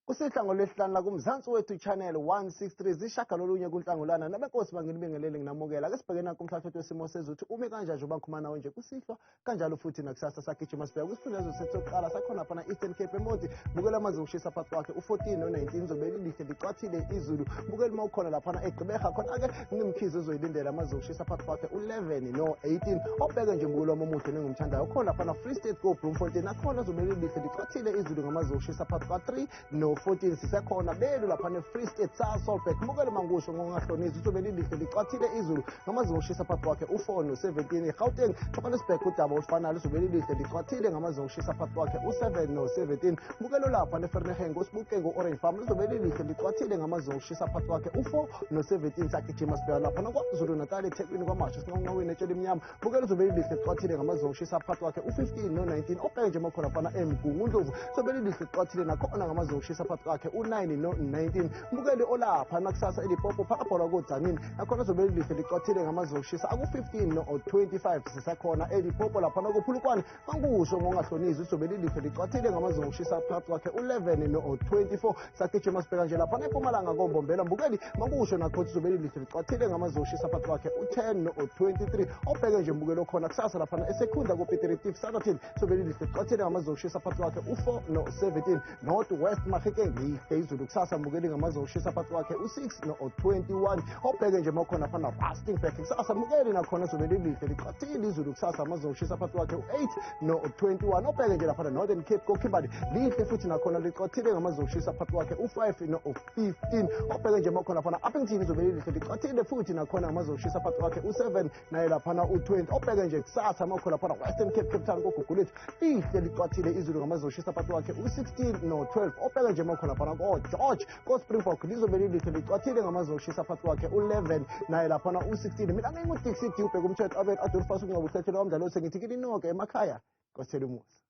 Kusihla ngolwesihlanu la kuMzansi Wethu Channel 163 zishagalolunye kunhlangulana nabenkosi banginibingelele nginamukela. Ake sibheke nakho umhlathuthi wesimo sezulu ume kanjani njengoba ngikhuluma nawe nje kusihlwa kanjalo futhi nakusasa sagijima sibheka kwisifundazwe sethu sokuqala sakhona phana Eastern Cape eMonti. Bukela amazinga okushisa phakathi kwakhe u-14 no-19 zobe lilihle licwathile izulu. Bukela uma ukhona laphana eGqeberha khona-ke ngimkhize ozoyilindela amazinga okushisa phakathi kwakhe u-11 no-18. Obheke nje mbukelo wami omuhle nengumthandayo ukhona laphana Free State go Bloemfontein nakhona zobe lilihle licwathile izulu ngamazinga okushisa phakathi kwa-3 no-14. Sisekhona belu laphana e-Free State Sasolburg. Bukele mangusho ngokungahlonizi uzobe lilihle licwathile izulu ngamazinga okushisa phakathi kwakhe u-4 no-17. Gauteng Johannesburg udaba olufanayo lizobe lilihle licwathile ngamazinga okushisa phakathi kwakhe u-7 no-17. Bukelo lapha neFerneheng osibuke ngo-Orange Farm lizobe lilihle licwathile ngamazinga okushisa phakathi kwakhe u-4 no-17. Sagijima sibheka lapha naKwaZulu Natal eThekwini kwaMashu sinqonqoweni etshela imnyama. Bukelo lizobe lilihle licwathile ngamazinga okushisa phakathi kwakhe u-15 no-19. Obheke nje makhona fana eMgungundlovu lizobe lilihle licwathile nakhona ngamazinga okushisa phakathi kwakhe u-9 no-19. Mbukeli olapha nakusasa eLimpopo phakabhola koDzanini nakhona lizobe lilihle licwathile ngamazinga okushisa aku-15 no-25. Sisekhona eLimpopo lapha nakuPhulukwane mankusho ngokungahlonizi lizobe lilihle licwathile ngamazinga okushisa phakathi kwakhe u-11 no-24. Sagijima sibheka nje lapha eMpumalanga koMbombela. Mbukeli mankusho nakho lizobe lilihle licwathile ngamazinga okushisa phakathi kwakhe u-10 no-23. Obheke nje mbukeli okhona kusasa laphana esekhundla ko-Piet Retief Standerton lizobe lilihle licwathile ngamazinga okushisa phakathi kwakhe u-4 no-17. North West Mahikeng lihle izulu kusasa mbukeli ngamazinga okushisa phakathi kwakhe u-6 no-21. Obheke nje makhona phana Rustenburg kusasa mbukeli nakhona lizobe lilihle licwathile izulu kusasa amazinga okushisa phakathi kwakhe u-8 no-21. Obheke nje laphana Northern Cape koKimberley lihle futhi nakhona licwathile ngamazinga okushisa phakathi kwakhe u-5 no-15. Obheke nje makhona phana Upington lizobe lilihle licwathile futhi nakhona ngamazinga okushisa phakathi kwakhe u-7 naye laphana u-20. Obheke nje kusasa makhona phana Western Cape Cape Town koGugulethu lihle licwathile izulu ngamazinga okushisa phakathi kwakhe u-16 no-12. Obheke nje makhona phana ko-George ko-Springbok lizobe lilihle licwathile ngamazinga okushisa phakathi kwakhe u-11 naye laphana u-16. Mina ngingu-Dixie D ubheka umthetho abe Adolphus unqoba uhlethelo wamdlalo sengithi kininoke emakhaya kwasithela umusa.